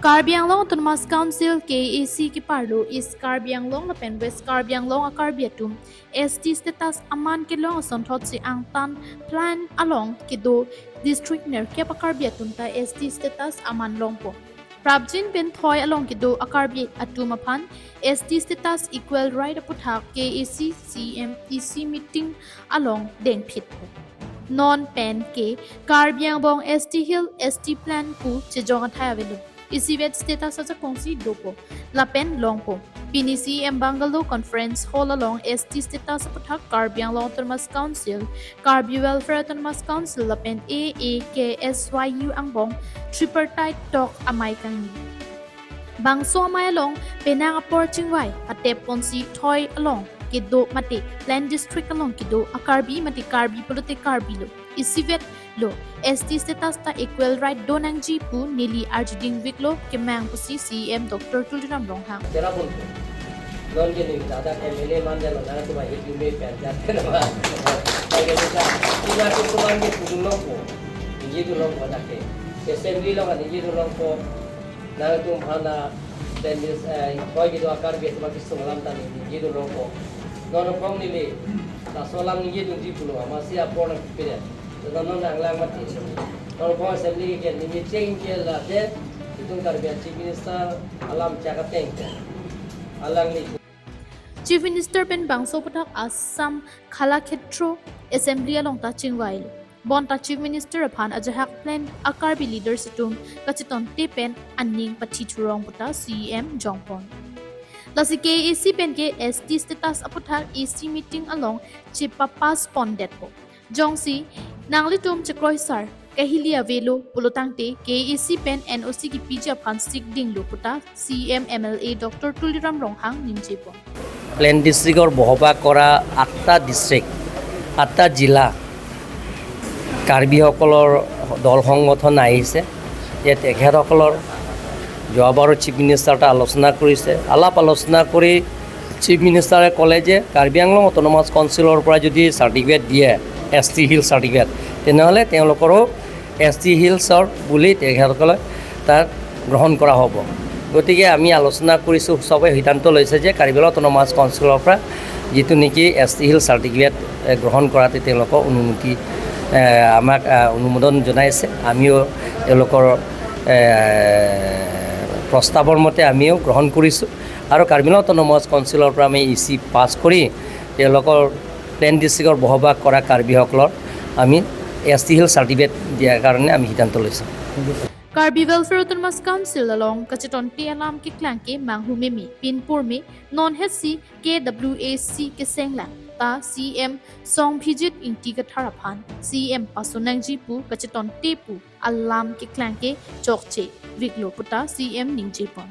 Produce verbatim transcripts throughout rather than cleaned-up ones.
Karbi Anglong Autonomous Council, K A A C, keparlo East Karbi Anglong lapen West Karbi Anglong a-Karbi atum S T status aman kelong asonthotsi angtan plan along kedo district nerkep a-Karbi atum ta S T status aman longpo. Prapjin pen thoi along kedo a-Karbi atum aphan S T status equal right aputhak K A A C C M E C meeting along dengphitpo. Non pen ke Karbi Anglong S T Hill S T plan pu chejong athai avelo. Isivet status ajakongsi dopo lapen longpo. Pini C M Bungalow Conference Hall along S T status aputhak Karbi Anglong Autonomous Council, Karbi Welfare Autonomous Council lapen A A K S Y U angbong tripartite talk amei kangni. Bangso amei along penang apor chingvai atep ponsi thoi along kedo mate plain district along kedo a-Karbi mate Karbi pulote Karbi lo, isivet lo, S T status ta equal right do nangji pu neli arjuding veklo kemang pusi C M Doctor Tuliram Ronghang. Cherabuntu. Non ke ni dada M L A man jalo na tu bai itu me pen jat na ba. Bai ke bisa. Ina tu tu man ke tu longpo. Ini tu longpo dak ke. Assembly along ini tu longpo. Nangtum aphan a-, then this, eh, koi kedo a-Karbi atum akesung alam ta ningje dun longpo. Non apong neli laso alam ningjedunji pulo, amatsi apor nangpipire. Tata non nanglang mati. Non apong assembly ke ningje cheng ke la de, itum Karbi a-Chief Minister alam chak ateng ke. Alangli. Chief Minister pen bangso aputhak Assam Kalakshetra Assembly along ta chingvai. Bonta Chief Minister aphan ajahak plan a-Karbi leaders atum kachetonte pen aning pathithurong puta C M jongpon. Lasi K A A C pen ke S T status aputhak E C meeting along chepapass pondetpo. Jongsi nanglitum chekroisar kahili avelo pulotangte K A A C pen N O C kipiji aphan sikdinglo puta C M M L A Doctor Tuliram Ronghang ningjepon. Plain ডিষ্ট্ৰিক্টৰ বসবাস কৰা আঠটা ডিষ্ট্ৰিক্ট, আঠটা জিলা কাৰ্বিসকলৰ দল সংগঠন আহিছে। ইয়াত তেখেতসকলৰ যোৱাবাৰৰ চিফ মিনিষ্টাৰতে আলোচনা কৰিছে। আলাপ আলোচনা কৰি চিফ মিনিষ্টাৰে ক'লে যে কাৰ্বি আংলং অট'নমাছ কাউন্সিলৰ পৰা যদি চাৰ্টিফিকেট দিয়ে, এছ টি হিল চাৰ্টিফিকেট, তেনেহ'লে তেওঁলোকৰো এছ টি হিলছৰ বুলি তেখেতসকলে তাত গ্ৰহণ কৰা হ'ব। গতিকে আমি আলোচনা কৰিছোঁ, সবে সিদ্ধান্ত লৈছে যে কাৰ্বি আংলং অট'নমাছ কাউন্সিলৰ পৰা যিটো নেকি এছ টি হিল চাৰ্টিফিকেট, এ, গ্ৰহণ কৰাতে তেওঁলোকৰ অনুমতি, এ, আমাক, এ, অনুমোদন জনাইছে। আমিও তেওঁলোকৰ, এ, প্ৰস্তাৱৰ মতে আমিও গ্ৰহণ কৰিছোঁ আৰু কাৰ্বি আংলং অট'নমাছ কাউন্সিলৰ পৰা আমি ই চি পাছ কৰি তেওঁলোকৰ প্লেন ডিষ্ট্ৰিক্টৰ বসবাস কৰা কাৰ্বিসকলৰ আমি এছ টি হিল চাৰ্টিফিকেট দিয়াৰ কাৰণে আমি সিদ্ধান্ত লৈছোঁ। Karbi Welfare Autonomous Council along kachetonte alam keklang ke manghu meme, pinpur me, non hetsi K W A C kesenglang ta C M Songbhijit Ingti Kathar aphan C M paso nangji pu kachetonte pu alam keklang ke chokche veklo puta C M ningjepon.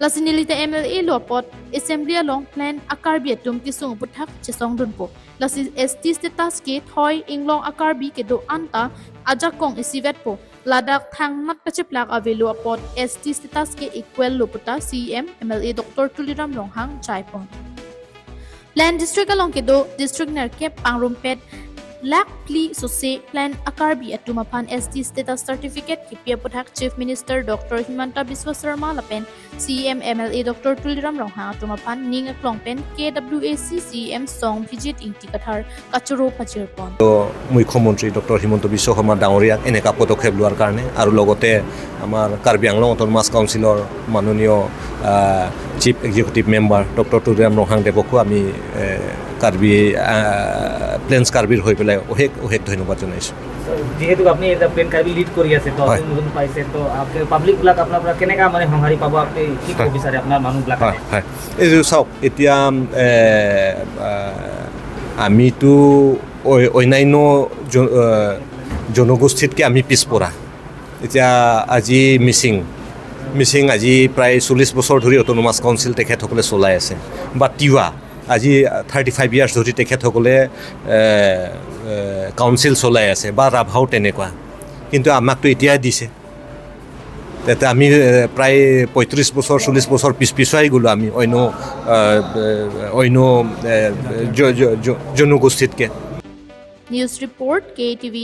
Lasi nelita M L A lo apot assembly along plan a-Karbi atum kesung aputhak chesongdunpo. Lasi S T status ke thoi inglong a-Karbi kedo anta ajakong isivetpo. Ladak thangmat kacheplak avelo apot S T status ke equal lo puta C M M L A Doctor Tuliram Ronghang jaipon. Plan district along kedo district nerkep pangrumpet lakh phli sose plan a-Karbi atum aphan S T status certificate kipi aputhak Chief Minister Doctor Himanta Biswa Sarma lapen C M M L A Doctor Tuliram Ronghang atum aphan ning aklong pen K W A C C M Songbhijit Ingti Kathar kachoro pajirpon. তো মুখ্যমন্ত্ৰী ডক্টৰ হিমন্ত বিশ্ব শৰ্মা ডাঙৰীয়াক এনেকুৱা পদক্ষেপ লোৱাৰ কাৰণে আৰু লগতে আমাৰ কাৰ্বি Anglong autonomous কাউন্সিলৰ মাননীয়, আহ, chief executive member doctor Tuliram Ronghang দেৱকো আমি, এ, কাৰ্বি, আহ, প্লেনছ কাৰ্বিৰ হৈ পেলাই অশেষ, অশেষ ধন্যবাদ জনাইছোঁ। যিহেতু আপুনি এটা প্লেন কাৰ্বি লিড কৰি আছে, তো হয়। আপুনি নতুন পাইছে, তো আপুনি পাব্লিকবিলাক আপোনাৰ পৰা কেনেকা মানে সঁহাৰি পাব, আপুনি কি ক'ব হয়। বিচাৰে আপোনাৰ মানুহবিলাক? হয়, হয়। এই যে চাওক, এতিয়া, এ, আ, আমিতো অ-, অন্যান্য জ-, আ, জনগোষ্ঠীতকৈ আমি পিছপৰা। এতিয়া আজি মিচিং, মিচিং আজি প্ৰায় চল্লিছ বছৰ ধৰি অট'নমাছ কাউন্সিল তেখেতসকলে চলাই আছে, বা তিৱা আজি থাৰ্টি ফাইভ ইয়াৰ্ছ ধৰি তেখেতসকলে, এ, এ, কাউন্সিল চলাই আছে, বা ৰাভাও তেনেকুৱা, কিন্তু আমাকতো এতিয়াই দিছে। তাতে আমি, এ, প্ৰায় পঁয়ত্ৰিছ বছৰ, চল্লিছ বছৰ পিছ পিছুৱাই গ'লোঁ আমি অন্য, এ, এ, অন্য, এ, জ-, জ-, জ-, জনগোষ্ঠীতকৈ। News report, K T V.